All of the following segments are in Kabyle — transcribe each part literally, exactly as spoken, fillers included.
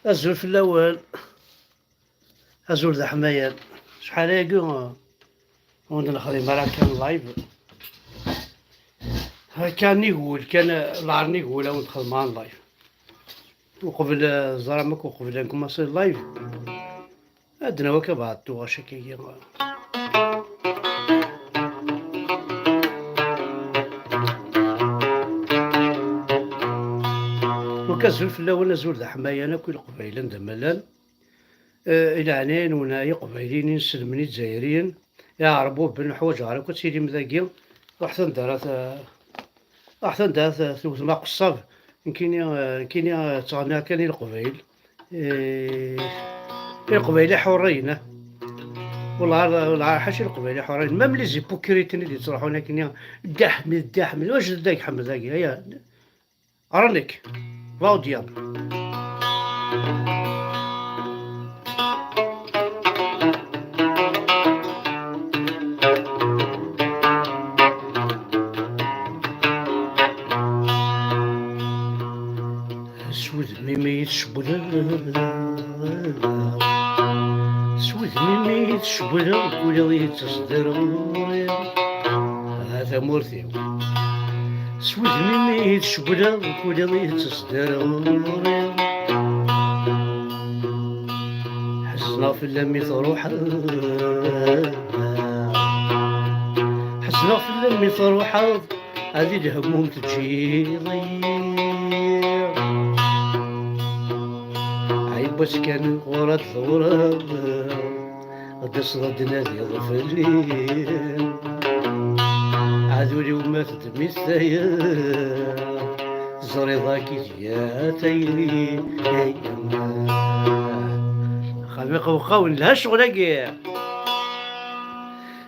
Azul fell-awen. Azul d aḥmayan. Acḥal ayagi ur d-nexdim ara kan live. Kan nnig wul, kan lɛar nnig wul a wen-d-xedmeɣ live. Uqbel, eh, ẓram akk uqbel ad nkumaṣi live. Ad d-nawi akka beɛd tuɣac akkagi. Wakk azul fell-awen, azul d aḥmayan akk i Leqbayel anda ma llan. Eh, i leɛnaya-nwen ay Iqbayliyen, inselmen izzayriyen, iɛerbuben, ḥwaǧeɣ ara akk ad tilim dagi. Ruḥet anda ara t-, ruḥet anda ara t-, tewtem aqeṣṣab. Nekkini, eh, nekkini, eh, ttɣenniɣ kan i Leqbayel. Eh, i Leqbayel iḥurriyen, eh. Wellah, wellah, ḥaca Leqbayel iḥurriyen. Même les hypocrites i d-yettruḥun akkenni, Dda Ḥmed, Dda Ḥmed, wacu d Dda Ḥmed dagi, aya? Ara nekk, Claudia. S wudem-im i tcewwleḍ, s wudem-im i tcewwleḍ, kul iḍ yettaseḍ-d ar ɣur-i. A tamurt-iw. S wudem-im i tcewwleḍ, kul iḍ yettaseḍ-d ar ɣur-i. Ḥezneɣ fell-am mi truḥeḍ. Ḥezneɣ fell-am mi truḥeḍ. Ad ilhemmum teǧǧiḍ-iyi. Ɛiwes kan ɣur ad tḍewreḍ, ad d-taseḍ ad d-nadiḍ fell-i. Ɛdul-iw ma teddem-it tayeḍ, teẓriḍ akid ya tayri, ay yemma. Xedmeɣ qewqawen, lha ccɣel-agi.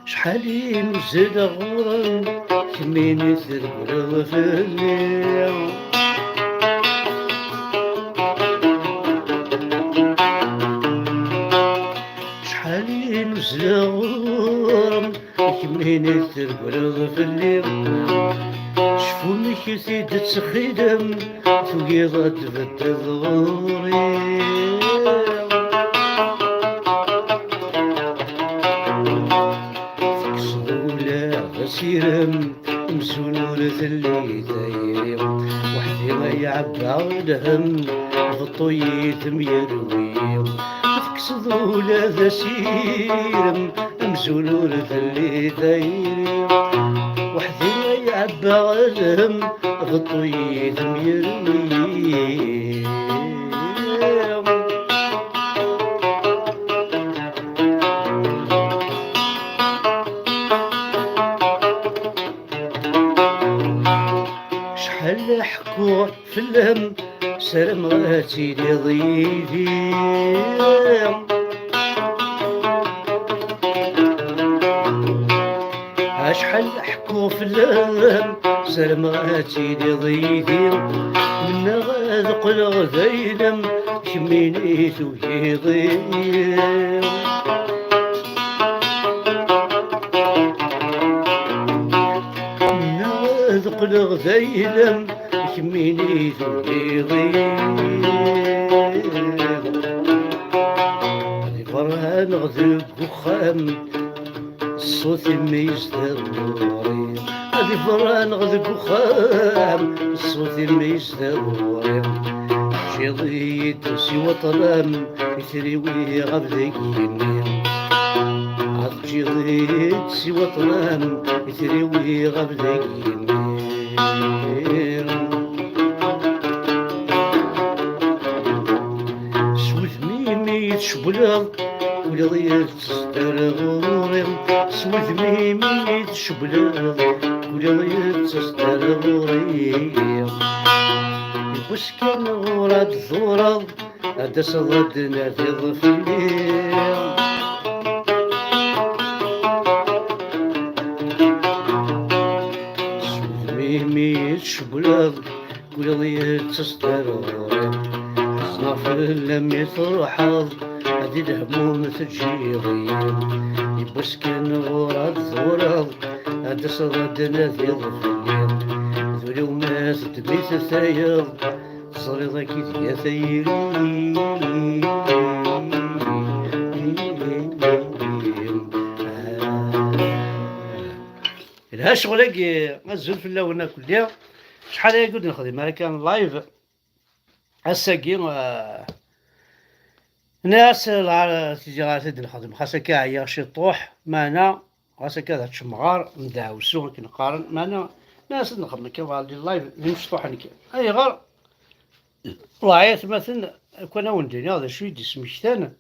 Acḥal i nuzzel ɣur-m, kemmini treggleḍ fell-i. Acḥal i nuzzel ɣur-m, kemmini treggleḍ fell-i. Cfu amek i t-id-tettxilem, tugiḍ ad tbeddeḍ ɣur-i. Tekkseḍ ula d asirem, amzun ur telli tayri. Weḥdi ay ɛebbaɣ lhem, beṭṭu yid-m yerwi. Tekkseḍ ula d asirem, amzun ur telli tayri. Weḥdi ay ɛebbaɣ lhem, beṭṭu yid-m yerwi. Acḥal ḥkuɣ fell-am, ssarameɣ ad tiliḍ yid-i. Acḥal ḥkuɣ fell-am, ssarameɣ ad tiliḍ yid-i. Mennaɣ ad qqleɣ d ayla-m, kemmini tugiḍ-iyi. Mennaɣ ad qqleɣ d ayla-m, kemmini tugiḍ-iyi. Di berra neɣ deg uxxam, ṣṣut-im yezder ɣur-i. Di berra neɣ deg uxxam, ṣṣut-im yezder ɣur-i. Teǧǧiḍ-iyi-d siwa ṭṭlam, i triwi ɣef deg yimi. Ad teǧǧiḍ-iyi-d siwa ṭṭlam, i triwi ɣef deg yimi. S wudem-im i tcewwleḍ, kul iḍ yettaseḍ-d ar ɣur-i. S wudem-im i tcewwleḍ, kul iḍ yettaseḍ-d ar ɣur-i. Yiwwas kan ɣur ad tḍewreḍ, ad d-taseḍ ad d-nadiḍ fell-i. S wudem-im i tcewwleḍ, kul iḍ yettaseḍ-d ar ɣur-i. Ḥezneɣ fell-am mi truḥeḍ, ad ilhemmum teǧǧiḍ-iyi. Yiwwas kan ɣur ad tḍewreḍ, ad d-taseḍ ad d-nadiḍ fell-i. D ul-iw ma teddem-it tayeḍ, Teẓriḍ-agi tga tayri. Yelha ccɣel-agi, azul fell-awen akk-nni. Acḥal ayagi ur d-nexdim ara kan live. Ass-agi, eh, nniɣ-as lɛar tizya ara t-id-nexdem, xas akka ɛyiɣ ciṭuḥ, meɛna ɣas akka d ačemɣar n deɛwessu akken qqaren, meɛna nniɣ-as ad nexdem akka ɣer di live d imecṭuḥen kan. Ayɣer? Wellah ay atmaten, akk ad awen-d-iniɣ d acu i d-ismektan,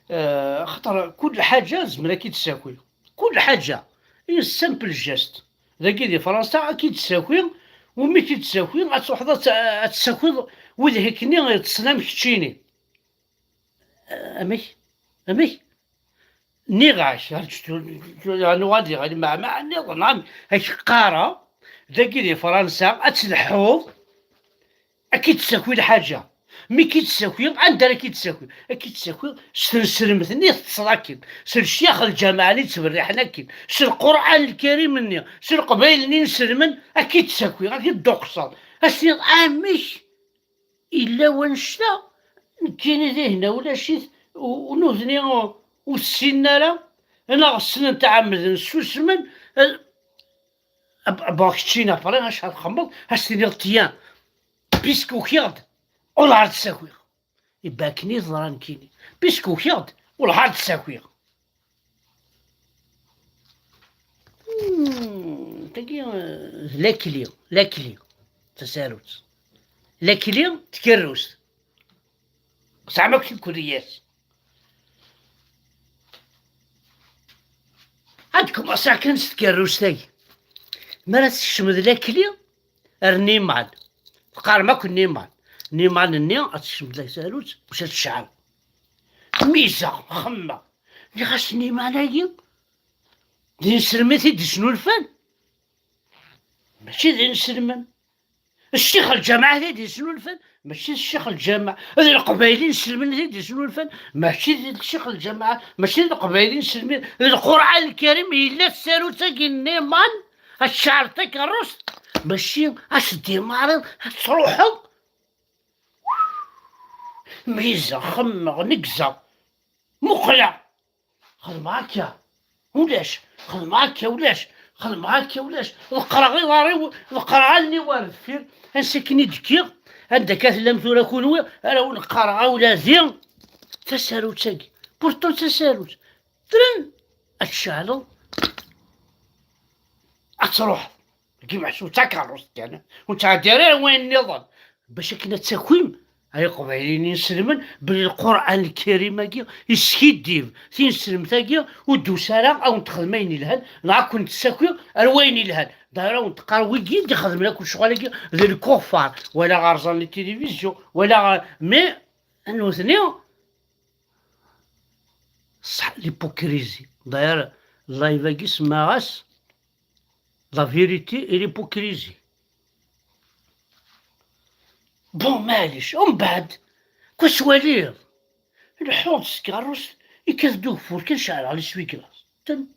eh, axaṭer kul ḥaǧa tezmer ad k-id-tessaki. Kul ḥaǧa, une simple geste. Dagi di Fransa ad k-id-tessaki, umi k-id-tessaki ad truḥeḍ ad tt-, ad tessakiḍ wid hekni yeṭṭsen am keččini. Eh, amek? Amek? Nniɣ-ak, ar ǧǧet, nuɣal diɣ, meɛna nniḍen, am, ak qqareɣ, dagi di Fransa ad tleḥḥuḍ, ad k-id-tessaki lḥaǧa. Mi k-id-tessaki, anda ara k-id-tessaki? Ad k-id-tessaki s tnesremt-nni teṭṭseḍ akken, s lecyax lǧameɛ-nni ttberriḥen akken, s Lqur'an Lkarim-nni, s Leqbayel-nni inselmen, ad k-id-tessaki, ad k-id-tuqseḍ. Ad s-tiniḍ, amek? Yella wannect-a, nekkini dihin ulac-it, u, u nutni ur, ur t-ssinen ara, neɣ ssnen tɛemmden ssusmen, eh, ab-, ab-, keččini après acḥal txemmeḍ, ad s-tiniḍ tiens, puisque ukiɣ-d, ur la d-ssakiɣ. Iba akken i teḍra nekkini, puisque ukiɣ-d, ur la d-ssakiɣ. Hmm, tagi, eh, d lakli, lakli, tasarut. Lakli, tkerrust. Tesɛam akk tikwriyat. Ad kumaṣaɣ kan s tkerrust-agi. Mi ara tekcem d lakli, ar nimal. Teqqarem akk nimal. Nimal-nni, ad tekcem d tasarut, bac ad tecɛel. Miza, xemma. Nniɣ-as nimal-agi, d inselmen i t-id-isnulfan. Mačči d inselmen. Ccix lǧameɛ i t-id-isnulfan, mačči d ccix lǧameɛ. D Leqbayel inselmen i t-id-isnulfan, mačči d ccix lǧameɛ, mačči d Leqbayel inselmen. D Lqur'an Lkarim yella tsarut-agi n nimal, ad tceɛleḍ takerrust, mačči ad s-d-imariḍ, ad truḥeḍ. Miza, xemmeɣ, negza, muqleɣ. Xedmeɣ akka, ulac. Xedmeɣ akka, ulac. Xedmeɣ akka, ulac. Ḍeqqreɣ iḍarriw, ḍeqqreɣ allen-iw ar deffir. Ansi akken i d-kkiɣ, anda akka tellam tura kunwi, ara wen-qqareɣ a wladi, tasarut-agi. Pourtant d tasarut. Tren, ad tceɛleḍ, ad truḥeḍ. Dagi meḥsub d takeṛṛust kan, ur nettɛeddi ara ar wayen nniḍen. Bac akken ad takim, ay Iqbayliyen inselmen, belli Lqur'an Lkarim-agi yeskiddib, tinselmt-agi ur d-tusi ara a wen-texdem ayen ilhan, neɣ a ken-tessaki ar wayen ilhan. D'ailleurs a wen-teqqar wigi i d-ixedmen akk lecɣal-agi d lkuffar, wala ɣer ẓan les télévisions, wala ɣer, mais nutni, ṣṣeḥ, l'hypocrisie. D'ailleurs, live-agi semmaɣ-as la vérité et l'hypocrisie. Bon, maɛlic, umbeɛd, kwi twaliḍ? Leḥḥuɣ-d s tkeṛṛust, yekkat-d ugeffur kan, ceɛleɣ l'essuie-glace. Ten,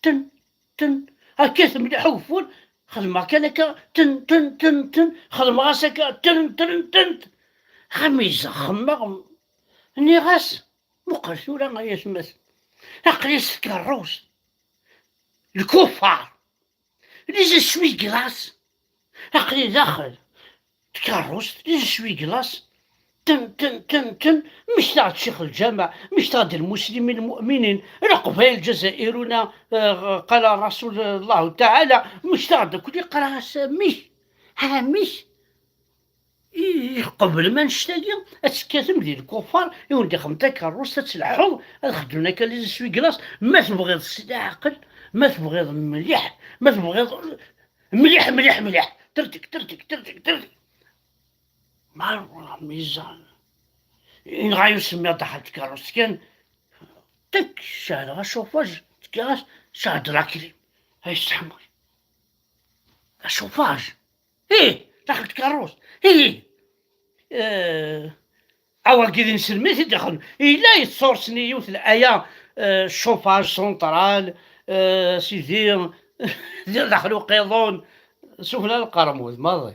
ten, ten. Akka mliḥ ugeffur, xedmeɣ kan akka, ten, ten, ten, ten. Xedmeɣ-as akka, ten, ten, ten. Xamizeɣ, xemmeɣ, nniɣ-as, muqel tura ay atmaten. Aql-i s tkeṛṛust. Lkuffar. Les essuie-glaces. Aql-i daxel tkeṛṛust, les essuie-glaces. Ten, ten, ten, ten. Mmektaɣ-d ccix lǧameɛ, mmektaɣ-d lmuslimin lmu'minin, Leqbayel, Lǧazayiruna, eh, qala Rasul Allahu Taɛala, mmektaɣ-d akk, qqareɣ-as, amek? Amek? I, i tqeblem annect-agi, ad tekkatem di lkuffar, i wen-d-ixdem takeṛṛust, ad tleḥḥuḍ, ad xeddmen akka les essuie-glaces, ma tebɣiḍ s leɛqel, ma tebɣiḍ mliḥ, ma tebɣiḍ mliḥ, mliḥ, mliḥ, tertik, tertik, tertik, tertik. Ma, mizan. Yenɣa-yi usemmiḍ daxel tkeṛṛust kan, tek, ceɛleɣ acufaj, tekkiɣ-as, ceɛleɣ-d la clim. Ay seḥmuy. Acufaj. Ih, daxel tkeṛṛust. Ih. Eh, awagi d inselmen i t-id-ixdem. Yella yettsursen i yiwet laya, eh, chauffage central, eh, sidi, d daxel uqiḍun, sufella lqermud, maḍi.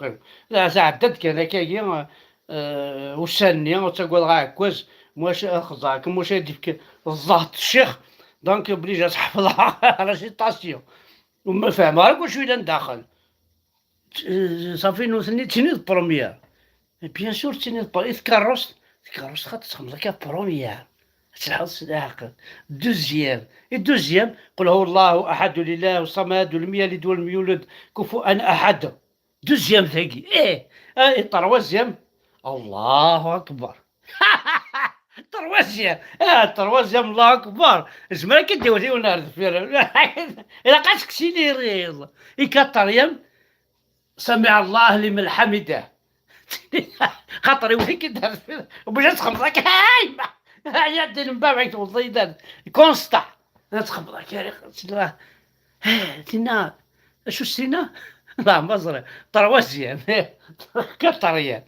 axir. Tɛedda-d kan akkagi, eh, ussan-nni, ur ttagadeɣ aɛekkaz, mwac ad xeẓẓeɣ-kem, mwac ad d-ifk ẓẓaɣ ccix, donc obligé ad tt-ḥefḍeɣ. Récitation. Ur fehmeɣ ara wacu yellan daxel. T-, safi, nutni ttini d première. Et bien sûr, ttini d première. I tkeṛṛust, tkeṛṛust xaṭer txedmeḍ akka première. Ad telḥuḍ s leɛqel. Deuxième. Et deuxième, قل هو الله أحد لله الصمد لم يلد ولم يولد كفوا أحد. Deuxième tagi. Eh, ah, et troisième, Allahu Akbar. Troisième. Ah, troisième, Allahu Akbar. Zemreɣ ad k-id-iwet yiwen ar deffir. Ilaq ad tekkes iniɣiḍ. Et quatrième, سمع الله لمن حمده. Xaṭer iwet-ik-id ar deffir. Obligé ad txemmeḍ akka. Ay, ma. Ay, ad d-nembaɛ, ay, tewweḍ-iyi-d ar constat. Ad txemmeḍ akka, tinna, acu s-tinna? La, ma ẓriɣ. Troisième. Quatrième.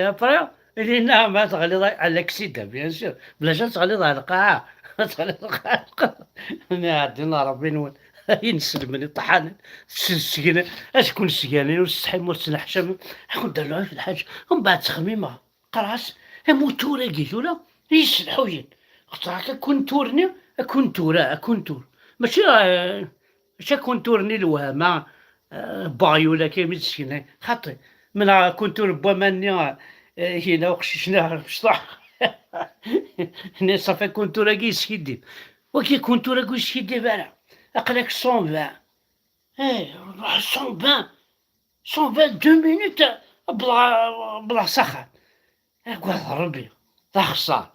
Après, il dit, non, ma teɣliḍ à l'accident, bien sûr. Bla ad teɣliḍ ɣer lqaɛa. Ad teɣliḍ ɣer lqaɛa. Nna, ɛeddi n Ṛebbi-nwen. Inselmen iṭḥanen. Sgen, ad kun-sganin, ur tessetḥim, ur tettneḥcamim. Ad kun-d-rnuɣ lḥaǧa. Mbeɛd ttxemmimeɣ. Qqareɣ-as, amutur-agi tura, i yesselḥuyen. Xeṭṭreɣ akuntur-nni, akuntur, ah, akuntur. Mačči, eh, mačči akuntur-nni lewhama, eh, n weɣyul akka imi d-ssekna. Xaṭi, mennaɣ akuntur n waman-nni, eh, hina uqcic-nni ɣer mecṭuḥ. Nni ṣafi akuntur-agi yeskiddib. Wagi akuntur-agi yeskiddib ara. Aql-ak cent vingt. Eh, ruḥ cent vingt. Cent vingt, deux minutes, wwḍeɣ, wwḍeɣ s axxam. Agad Rebbi, d axeṣṣar.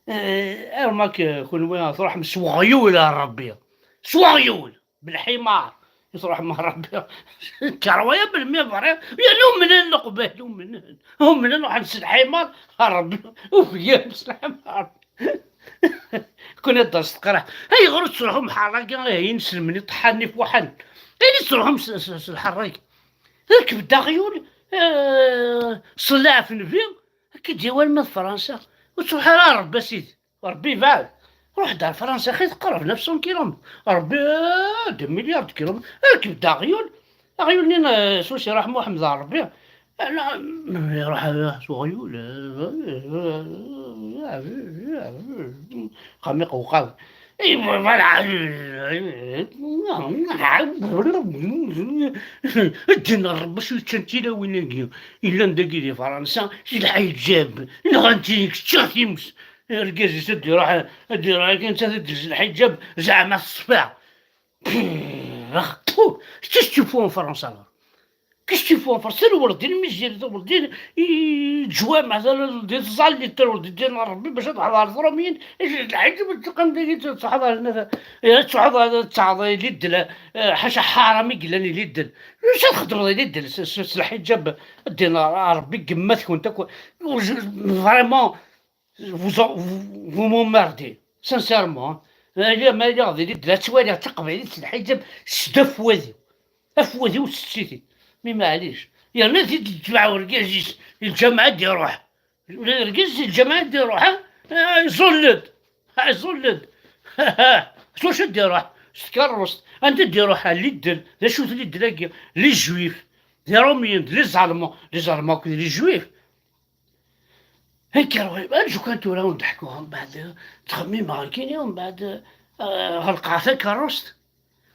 Eh, arma k-, kunwi truḥem s weɣyul ar Rebbi. S weɣyul, belḥimar. I truḥem ar Rebbi. Kerwaya belmi bɣiɣ. Yerna umnen Leqbayel, umnen. Umnen ruḥen s lḥimar ar Rebbi. Ufgir s lḥimar. Kun ad d-as teqreḥ. Ayɣer ur tettruḥum ḥerragi, eh, inselmen iṭeḥḥan ifuḥen? Ayɣer ur tettruḥum s, s, s lḥerragi? Rkeb-d aɣyul, eh, ṣleɛ ɣef nnbi, akka d-yawi alma d Fransa. Ur ttruḥ ara ar Rebbi a sidi. Rebbi yebɛed. Ruḥ-d ar Fransa, axi teqreb neuf cents kilomètres. Rebbi, eh, deux milliards de kilomètres. Rkeb-d aɣyul. Aɣyul-nni, eh, s usireḥ Muḥemmed ar Rebbi. Ala, iruḥ s uɣyul. Xamiq uqaw. Ddin n Rebbi acu yeččan tilawin-agi. Yellan dagi di Fransa, si lḥiǧab, nɣan-t-id, ččiɣ times. Argaz-is ad d-iruḥ, ad d-iruḥ akken, nettat ad d-telbes lḥiǧab, zeɛma teṣfa. Qu'est-ce que tu fous en France alors? Qu'est-ce que tu fous en France? Tella werdin, mi zir, tella werdin, i ǧwamaɛ, tella werdin, tẓallit, tella werdin, ddin n Rebbi, bac ad ḥḍer Ṛumyen, lḥiǧab ad teqqen dagi, ad teḥḍer, ad teḥḍer, ad teɛḍ iliddel, eh, ḥaca ḥaram i yellan iliddel. Acu ad txedmeḍ iliddel s, s, s lḥiǧab, ddin n Ṛebbi, gemmat-kent akk. Vraiment, vous, vous, vous m'emmerdez, sincèrement, hein. Ala ma lliɣ di Lidl, ad twaliɣ taqbaylit s lḥiǧab, sed afwad-iw. Afwad-iw s tsetit. Mi maɛlic. Yerna di d-, tbeɛ urgaz-is, lǧameɛ ad d-iruḥ. Ula d argaz di lǧameɛ ad d-iruḥ, ha? Ah, iẓull-d. Ah, iẓull-d. S wacu ad d-iruḥ? S tkeṛṛust. Anda d-iruḥ? Ar Lidl. D acu-t Lidl-agi? Les Juifs. D Iṛumyen, d les Allemands. Les Allemands akked les Juifs. Kker, aǧu kan tura ur d-ḥkuɣ, mbeɛd ttxemmimeɣ nekkini, mbeɛd, eh, ɣelqeɣ takeṛṛust,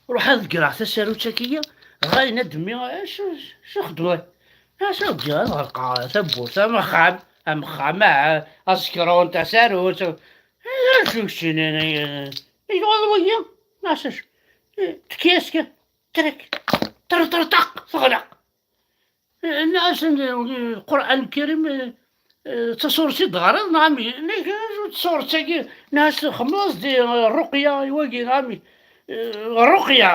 ruḥeɣ ad greɣ tasarut-agi, dɣa yenna-d mmi, "Acu, acu xeddmeɣ?" "Acu, ad ɣelqeɣ tawwurt, am axxam, am axxam, ah, aẓekṛun, tasarut." "Acu keččini, i yuɣal wagi?" "Acu, acu?" Tekki-as kan, trek, ṭer, ṭer, ṭaq, teɣleq. Nniɣ-asen, Lqur'an Lkarim, eh, eh, d taṣuṛt i d-teɣriḍ, neɣ amek? Nniɣ, "Acu d taṣuṛt-agi?" Nniɣ-as, "Xemmeḍ-as-d i, eh, ṛṛuqya i wagi, neɣ amek? Eh, ṛṛuqya."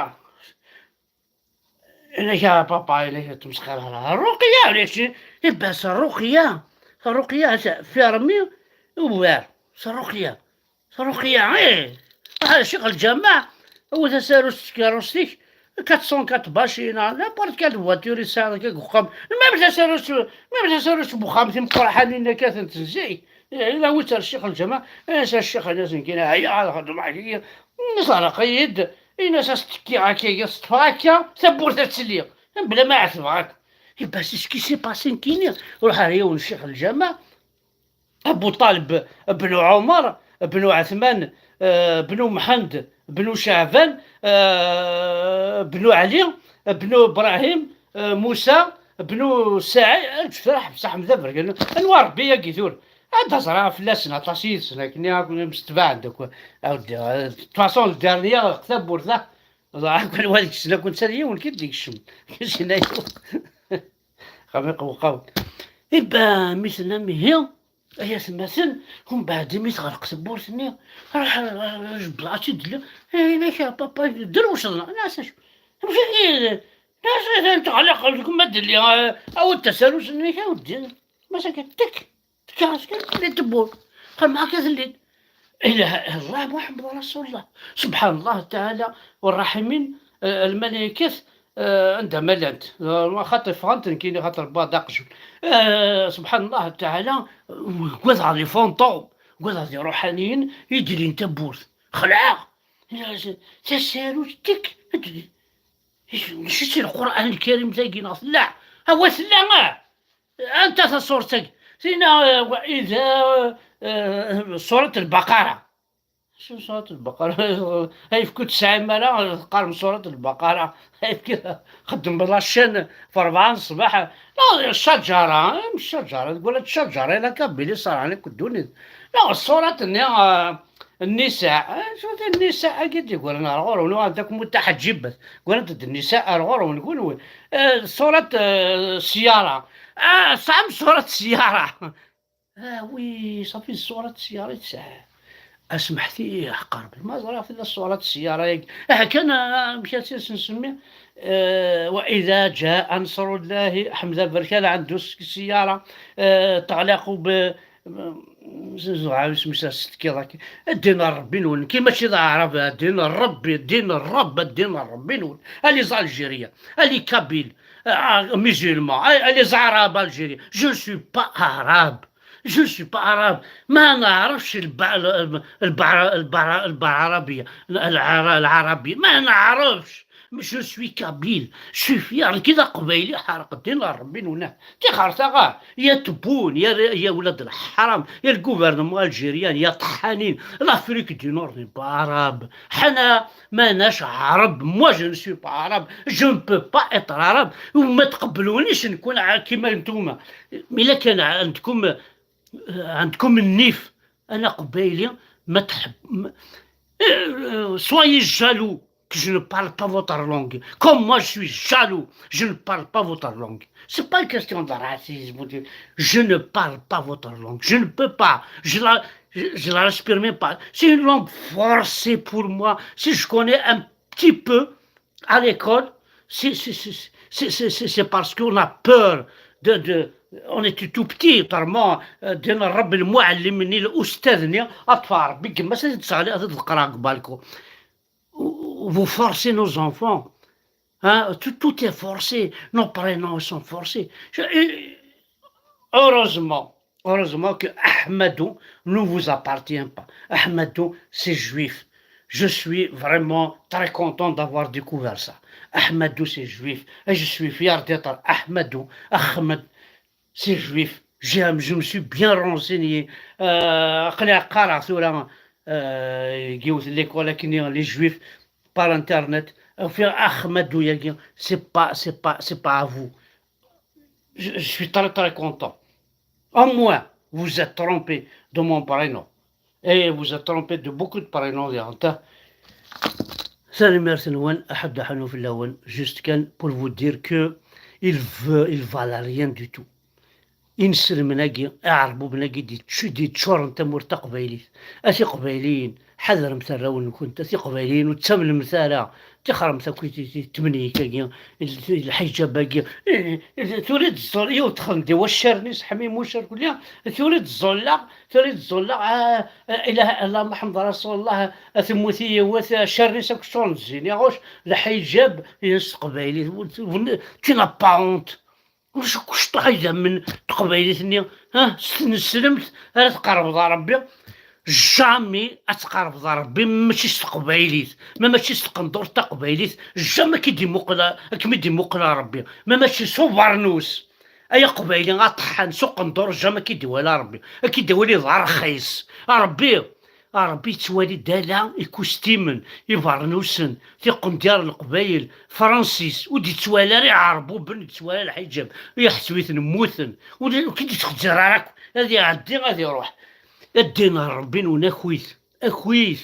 Nniɣ, "A papa," nniɣ, "ur ttmesxiṛ ara. Ṛṛuqya, ulac, eh, bas ṛṛuqya, ṛṛuqya, fermi, ugar, s ṛṛuqya." Ṛuqya, ih! Ruḥ ar ccix lǧameɛ, awi tasarut s tkeṛṛust-ik, quatre cent quatre bacina, n'importe quelle voiture i tesɛiḍ akka deg uxxam. Même tasarut, même tasarut n uxxam, timeqqraḥanin akka tent-, n zik. Ih, awi-tt ar ccix lǧameɛ, as a ccix, ini-as nekkini ɛyiɣ ad xedmeɣ akkagi. Iẓerreq-iyi-d, ini-as ad s-tekkiɣ akkagi, ad s-ṭṭfeɣ akka, tawwurt ad telli, mebla ma ɛetbeɣ akk. Eh ben, c'est ce qui s'est passé nekkini. Ruḥ ar yiwen ccix lǧameɛ, Abu Ṭaleb, Bnu Ɛumer, Bnu Ɛetman, eh, Bnu Mḥend, Bnu Ceɛban, eh, Bnu Ɛli, Bnu Brahim, eh, Musa, Bnu Saɛid, Ǧefraḥ, Ḥebs Ḥmed Aberkan. Anwa Ṛebbi-agi tura? Ad d-ẓreɣ fell-asen, aṭas yid-sen, akken i akk msetbaɛen-d akk. Awed-, eh, de toute façon, le dernier, tawwurt-a, ẓer akk anwa deg-sen, akk netta d yiwen kan d-ikcem. Sin-ayi. Xamiq uqaw. Iba, mi tennam ihi, ay atmaten, umbeɛd imi teɣleq tewwurt-nni, ruḥ, ruḥ, ruḥ, jebdeɣ-tt-id, eh, inak a papa, drewceḍ, neɣ, neɣ s acu? Amek i, neɣ s acu teɣleq deg ma d-, awi-d tasarut-nni, a weddi, ma s akka, tek, tekka-as kan, telli tewwurt, xemmeɣ akka telli. Ilah Allah Muḥemmed Rasulullah. Subḥan Allah Taɛala, Urraḥimin, eh, lmalaykat, eh, anda ma llant. Eh, xaṭi ffɣent nekkini, xaṭi Rebbi d aqjun. Eh, subḥan Allah Taɛala, ugadeɣ les fantômes, ugadeɣ d iṛuḥaniyen i d-ilin tawwurt. Xelɛeɣ. Tasarut, tik, mačči si Lqur'an Lkarim tagi neɣ tella? Awa tella, ah! Anta taṣuṛt-agi? Tina, eh, wa-, ida, eh, surat Lbaqara. Su-, surat Lbaqara. Ayefki ur tesɛim ara, teqqarem surat Lbaqara. Ayefki xeddem la chaîne f rebɛa n ṣṣbeḥ. La, ccajara, eh, ccajara, tqul-d ccajara, la Kabylie ṣerɛen akk ddunit. La, ṣṣurat-nni, eh, Nnisa, eh, acu d Nnisa-agi d-yeggran ar ɣur-wen, uɣalent akk mutaḥeǧǧibat, ggrant-d Nnisa ar ɣur-wen kunwi. Eh, ṣṣurat, eh, Ssiyara. Ah, tesɛam ṣṣurat Ssiyara? Ah, wi, ṣafi ṣṣurat Ssiyara i tesɛa. Asmeḥti, ih, ḥqer, ma ẓriɣ tella ṣṣurat Ssiyara-agi. Ah, kan, ah, amek ad tt-nsemmi? Eh, وإذا جاء نصر الله, Ḥmed Aberkan, عنده Ssiyara, eh, تعلق ب-, Zɛaw isem-is as-tekkiḍ akka. Ddin n Ṛebbi-nwen, nekki mačči d Aɛrab, ddin n Ṛebbi, ddin n Ṛebb, ddin n Ṛebbi-nwen. Allez Algériens, allez Kabyles, ah, musulmans, ah, allez Arabes Algériens. Je ne suis pas arabe. Je ne suis pas arabe. ما نعرفش الب-, الب-, الب-, الب-, العربية، العر-, العربية. ما نعرفش. Je suis kabyle, je suis fier, nekki d aqbayli, ḥerq ddin n Ṛebbi-nwen. Tixer taɣar, ya tebbun, ya, ya ولاد الحرام, ya le gouvernement algérien, ya ṭeḥḥanin, l'Afrique du Nord n'est pas arabe. حنا ماناش عرب, moi je ne suis pas arabe, je ne peux pas être arabe. وما تقبلونيش نكون ع-, كيما نتوما. إلا كان عندكم, عندكم النيف, أنا قبايلي, ما تحب, ما, euh, soyez jaloux que je ne parle pas votre langue. Comme moi, je suis jaloux, je ne parle pas votre langue. C'est pas une question de racisme ou de, je ne parle pas votre langue. Je ne peux pas. Je la, je, je la respire même pas. C'est une langue forcée pour moi. Si je connais un petit peu à l'école, c'est, c'est, c'est, c'est, c'est, c'est, c'est parce qu'on a peur de, de, on était tout petit, tellement, euh, ddin n Ṛebbi, lmuɛallim-nni, l'ustad-nni, ad ṭṭfeɣ Ṛebbi, gma-s ad d-tesseɣli, ad d-qqreɣ deg balku. Vous forcez nos enfants. Hein, tout, tout est forcé. Nos prénoms sont forcés. Je, et heureusement, heureusement que Ahmadou ne vous appartient pas. Ahmadou, c'est juif. Je suis vraiment très content d'avoir découvert ça. Ahmadou, c'est juif. Et je suis fier d'être Ahmadou. Ahmed, c'est juif. J'ai, je me suis bien renseigné. Euh, aql-i qqareɣ tura, euh, yiwet l'école akkenni, les juifs, par internet. Ufiɣ Ahmadou yagi, c'est pas, c'est pas, c'est pas à vous. Je, je suis très, très content. Au moins, vous êtes trompé de mon prénom. Et vous êtes trompé de beaucoup de prénoms. Tanemmirt-nwen, aḥuddu aḥunnu fell-awen, juste kan pour vous dire que il veut, il valent rien du tout. Inselmen-agi, iɛerbuben-agi d-yeččuren tamurt taqbaylit. A tiqbayliyin, ḥadremt arraw-nkent, a tiqbayliyin, ur ttamnemt ara, tixremt akk i tmennik-agi, lḥiǧab-agi. Tura i d-ẓẓul, yiwet texdem di waccaren-is, ḥmimuc, ar kulli, tura i d-ẓẓulleɣ, tura i d-ẓẓulleɣ, ah, ah, ilaha illallah, Muḥemmed Rasulullah, a temmut i yiwet, accaren-is akk ččuren d zzin, iɣuc, lḥiǧab, s teqbaylit, tu n'as pas honte. Ulac akk cṭuḥ idammen teqbaylit-nni, ha, s tneslemt ara tqerrbeḍ ɣer Rebbi. Jamais ad tqerrbeḍ ɣer Rebbi, mačči s teqbaylit, ma mačči s tqendurt taqbaylit, jamais ad k-id-imuqel, ad kem-id-imuqel Rebbi, ma mačči s ubernus. Ay aqbayli aṭeḥḥan s uqendur, jamais ad k-id-iwala Rebbi, ad k-id-iwali d arxis. A Rebbi, a Rebbi yettwali-d ala ikustimen, ibernusen, tiqendyar n Leqbayel, Francis, ur d-yettwali ara iɛerbuben, ur d-yettwali ara lḥiǧab, iḥetwiten mmuten, ur d-, ur k-id-yettqeddir ara akk, ad iɛeddi, ad iruḥ. A ddin n Rebbi-nwen, akit, akit,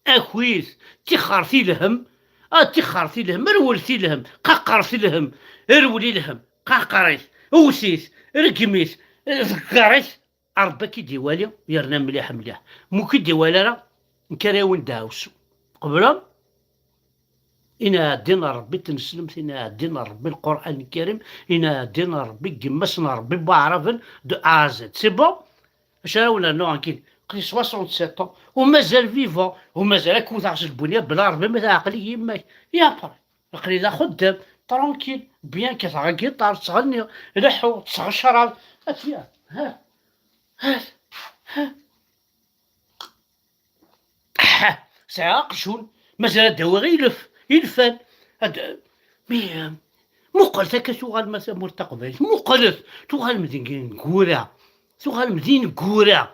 akit, tixxert i lhem, a tixxert i lhem, rewlet i lhem, qaqret i lhem, rewel i lhem, qaqer-it, wwet-it, reggem-it, ḍegger-it, Rebbi ad k-id-iwali, yerna mliḥ mliḥ. Ma ur k-id-iwali ara, nekk ara yawen-d aɛusu. Tqeblem? Inaɛdin n Rebbi n tneslemt, inaɛdin n Rebbi n Lqur'an Lkarim, inaɛdin n Rebbi n yemma-s n Rebbi n Waɛraben de A à Z. C'est bon? Acu ara wen-rnuɣ nekkini? Aql-i soixante-sept ans, u mazal vivant, u mazal ad k-wteɣ s lbunya bla Rebbi, ma teɛqel-iyi yemma-k. Et après? Aql-i d axeddam, tranquille, bien, kkateɣ agiṭar, ttɣenniɣ, leḥḥuɣ, ttesseɣ ccrab. Atiya, ha, ha, ha. Ḥa, sɛiɣ aqjun, mazal ad d-awiɣ ilef, ilfan. Ad, mi, eh, muqlet akka tuɣalem a tamurt taqbaylit, muqlet, tuɣalem d ineggura, tuɣalem d ineggura.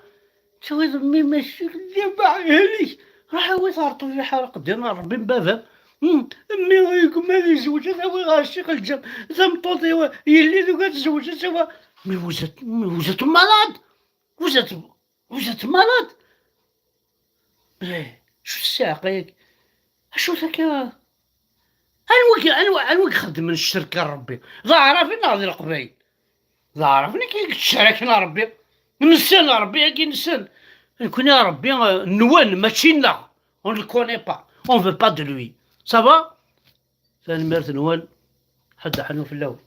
Tawiḍ mmi mačči d abeɛɛel-ik, ruḥ awi-t ɣer ṭṭbib iḥerq ddin n Rebbi n baba-m. Hmm, mmi yegma ad yezweǧ, ad awi ɣer ccix lǧam, tameṭṭut-iw, yelli tugi ad tezweǧ, ad tawi. Mais vous êtes, mais vous êtes malade, vous êtes, vous êtes malade. Eh, acu ssiɛqa-yagi? Acu takka? Anwa i, anwa, anwa i ixeddmen ccerka n Rebbi? D aɛraben neɣ d leqbayel? D aɛraben i yettceraken Rebbi. Nessen Rebbi-agi, nessen. Nekkni Rebbi, eh, nwen, mačči nneɣ. On ne le connaît pas. On veut pas de lui. Ça va? Tanemmirt-nwen. Ḥedd aḥnu fell-awen.